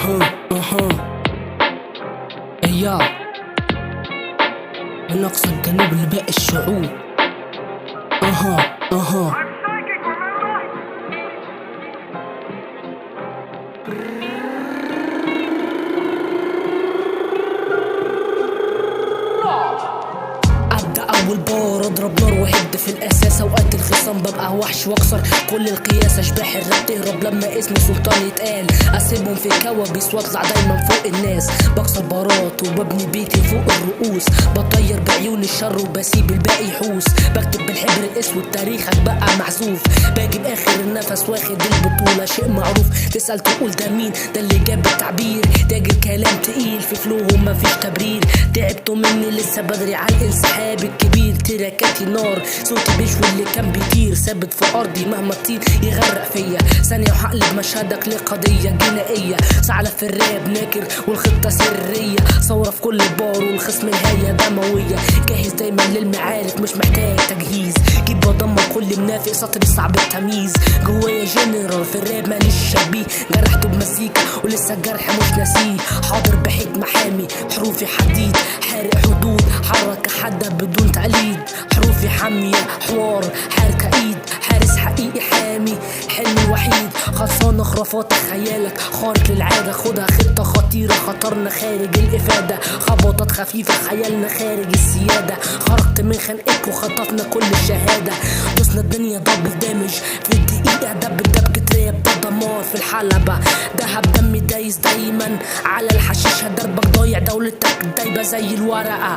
اها اياه من اقصى الجنوب لباقي الشعوب. اها اها اول بار اضرب نار وهد في الاساس، اوقات الخصام ببقى وحش واكسر كل القياس. اشباح الراب تهرب لما اسم سلطان يتقال، اسيبهم في كوابيس واطلع دايما فوق الناس. بكسر بارات وببني بيتي فوق الرؤوس، بطير بعيون الشر وبسيب الباقي يحوس. بكتب بالحبر الاسود تاريخك بقى محذوف، باجي باخر النفس واخد البطولة شيء معروف. تسال تقول ده مين، ده اللي جاب التعبير، تاجر كلام تقيل في فلوهم مفيش تبرير. تعبتوا مني لسه بدري على الانسحاب الكبير، تراكاتي نار صوتي بيشوي اللي كان بيطير. ثابت في ارضي مهما تطير يغرق فيا ثانية وهقلب مشهدك لقضيه جنائية. ثعلب في الراب ناكر والخطه سرية، ثورة في كل بار والخصم نهاية دموية. جاهز دايما للمعارك مش محتاج تجهيز، جيب بدمر كل منافق سطري صعب التمييز. جوايا جنرال في الراب ماليش شبيه، جرحته بمزيكا ولسه الجرح مش ناسيه. حاضر بحكمه حامي حروفي حديد، حارق حدود حركة حادة بدون تقليد. حروفي حامية حوار حركة ايد، حارس حقيقي حامي حلمي الوحيد. خلصانة خرافات خيالك خارق للعادة، خدها خطة خطيرة خطرنا خارج الإفادة. خبطات خفيفة خيالنا خارج السيادة، خرجت من خنقك وخطفنا كل الشهادة. دوسنا الدنيا double damage في الدقيقة، دب دبكة راب ده دمار في الحلبة. دهب دمي دايس دايما على الحشيشة، دربك ضايع دولتك دايبة زي الورقة.